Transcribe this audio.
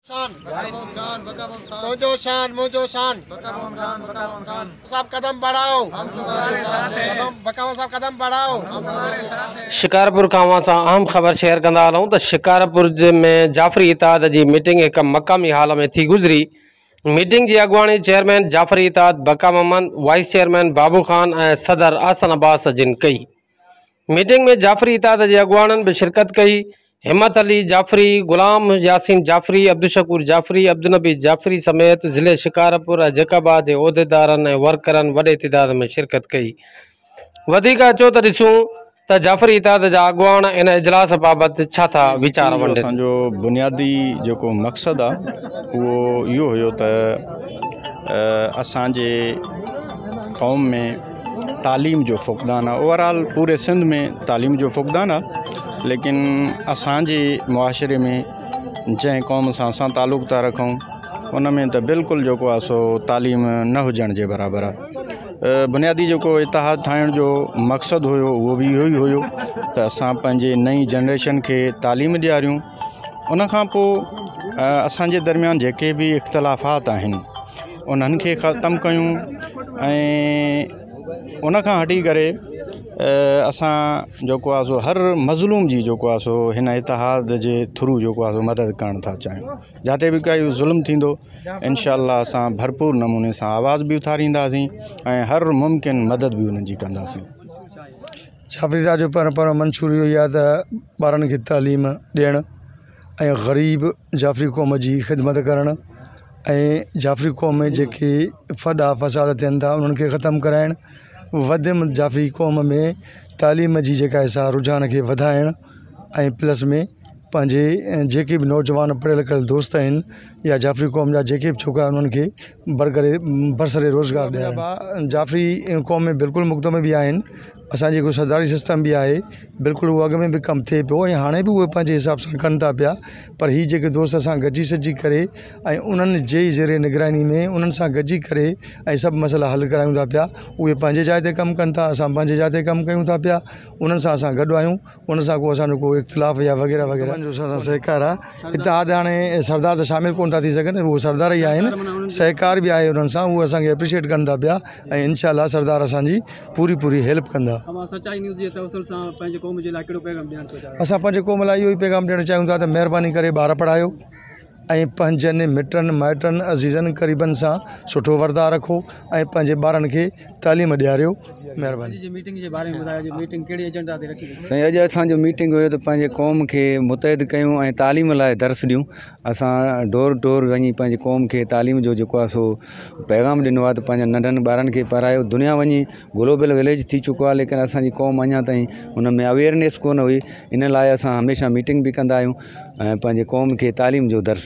شان تنهنجو شان منهنجو شان صاحب قدم بڙهاؤ قدم صاحب قدم بڙهاؤ. شڪارپور کان اوهان سان اهم خبر شيئر ڪندا هلون ته شڪارپور ۾ جعفري اتحاد جي ميٽنگ هڪ مقامي هال ۾ ٿي گذري. ميٽنگ جي اڳواڻي چيئرمين جعفري اتحاد بقا محمد، وائيس چيئرمين بابو خان ۽ صدر احسن عباس جن ڪئي. ميٽنگ ۾ جعفري اتحاد جي اڳواڻن به شرڪت ڪئي. همت علي جعفري، غلام ياسين جعفري، عبدالشڪور جعفري، عبدالنبي جعفري سميت ضلعي شڪارپور ۽ جيڪب آباد جي عهديدارن ۽ ورڪرن وڏي تعداد ۾ شرڪت ڪئي. وڌيڪ اچو ته ڏسون ته جعفري اتحاد جا اڳواڻ ان اجلاس بابت ڇا ٿا ويچار ونڊين. اسان جو بنيادي جيڪو مقصد آ اهو اهو هيو ته اسان جي قوم ۾ تعليم جو فقدان آ اوور آل پوري سنڌ ۾ تعليم جو فقدان آ ليڪن اسان جي معاشري ۾ جنهن قوم سان اسان تعلق ٿا رکون ان ۾ ته بلڪل جيڪو آ سو تعليم نه هجڻ جي برابر آ بنيادي جيڪو اتحاد ٺاهڻ جو مقصد هيو اهو به اهو ئي هيو ته اسان پنهنجي نئين جنريشن کي تعليم ڏياريون ان کان پوء اسان جي درميان جيڪي به اختلافات آهن انهن کي ختم ڪيون ۽ ان کان هٽي ڪري اسان جيڪو آهي سو هر مظلوم جي جيڪو آهي سو هن اتحاد جي ٿرو جيڪو آهي سو مدد ڪرڻ ٿا چاهيون جاتي به ڪائي ظلم ٿيندو انشاء الله اسان ڀرپور نموني سان آواز به اٿارينداسين ۽ هر ممڪن مدد به انهن جي ڪنداسين. جعفري صاحب جو پهريون پهريون منشور اهو ئي آهي ته ٻارن کي تعليم ڏيڻ ۽ غريب جعفري قوم جي خدمت ڪرڻ ۽ جعفري قوم ۾ جيڪي ڦڏا فساد ٿين ٿا انهن کي ختم ڪرائڻ وڌ ۾ وڌ جعفري قوم ۾ تعليم جي جيڪا آهي سا رجحان کي وڌائڻ ۽ پلس ۾ پنهنجي جيڪي به نوجوان پڙهيل لکيل دوست آهن يا جعفري قوم جا جيڪي به ڇوڪرا آهن انهن کي برگري برسر روزگار ڏيارڻ جعفري قوم ۾ بلڪل مقدمي به آهن اسان جي هڪ سرداري سسٽم به آهي بلڪل اهو اڳ ۾ به ڪم ٿئي پيو ۽ هاڻي به اهي پنهنجي حساب سان ڪن ٿا پيا پر هي جيڪي دوست اسان گڏجي سڏجي ڪري ۽ انهن جي ئي زير نگراني ۾ انهن سان گڏجي ڪري ۽ سڀ مسئلا حل ڪرايون ٿا پيا اهي پنهنجي جاء تي ڪم ڪن ٿا اسان پنهنجي جاء تي ڪم ڪيون ٿا پيا انهن سان اسان گڏ آهيون ان سان ڪو اسان جو ڪو اختلاف يا وغيره وغيره جو اسان سان سهڪار آهي اتحاد هاڻي سردار ته شامل ڪونه ٿا ٿي سگهن اهي سردار ئي آهن سهڪار به آهي انهن سان اهي اسان کي اپريشيٽ ڪن ٿا پيا ۽ انشاء الله سردار اسان جي پوري پوري هيلپ ڪندا. اوهان سچائي نيوز جي توسل سان پنهنجي قوم جي لاء ڪهڙو پيغام ڏيڻ ٿا چاهيو؟ اسان پنهنجي قوم لاء اهو ئي پيغام ڏيڻ چاهيون ٿا ته مهرباني ڪري ٻار پڙهايو ۽ پنهنجن مٽن مائٽن عزيزن قريبن سان سٺو ورتاء رکو ۽ پنهنجي ٻارن کي تعليم ڏياريو مهرباني. اڄ جي ميٽنگ جي باري ۾ ٻڌايو اڄ ميٽنگ ڪهڙي ايجنڊا تي رکي وئي؟ سائين اڄ اسان جو ميٽنگ هيو ته پنهنجي قوم کي متحد ڪيون ۽ تعليم لاء درس ڏيون اسان ڊور ڊور وڃي پنهنجي قوم کي تعليم جو جيڪو آهي سو پيغام ڏنو آهي ته پنهنجن ننڍن ٻارن کي پڙهايو دنيا وڃي گلوبل وليج ٿي چڪو آهي ليڪن اسانجي قوم اڃا تائين ان ۾ اويئرنيس ڪونه هئي ان لاء اسان هميشه ميٽنگ به ڪندا آهيون ۽ پنهنجي قوم کي تعليم جو درس.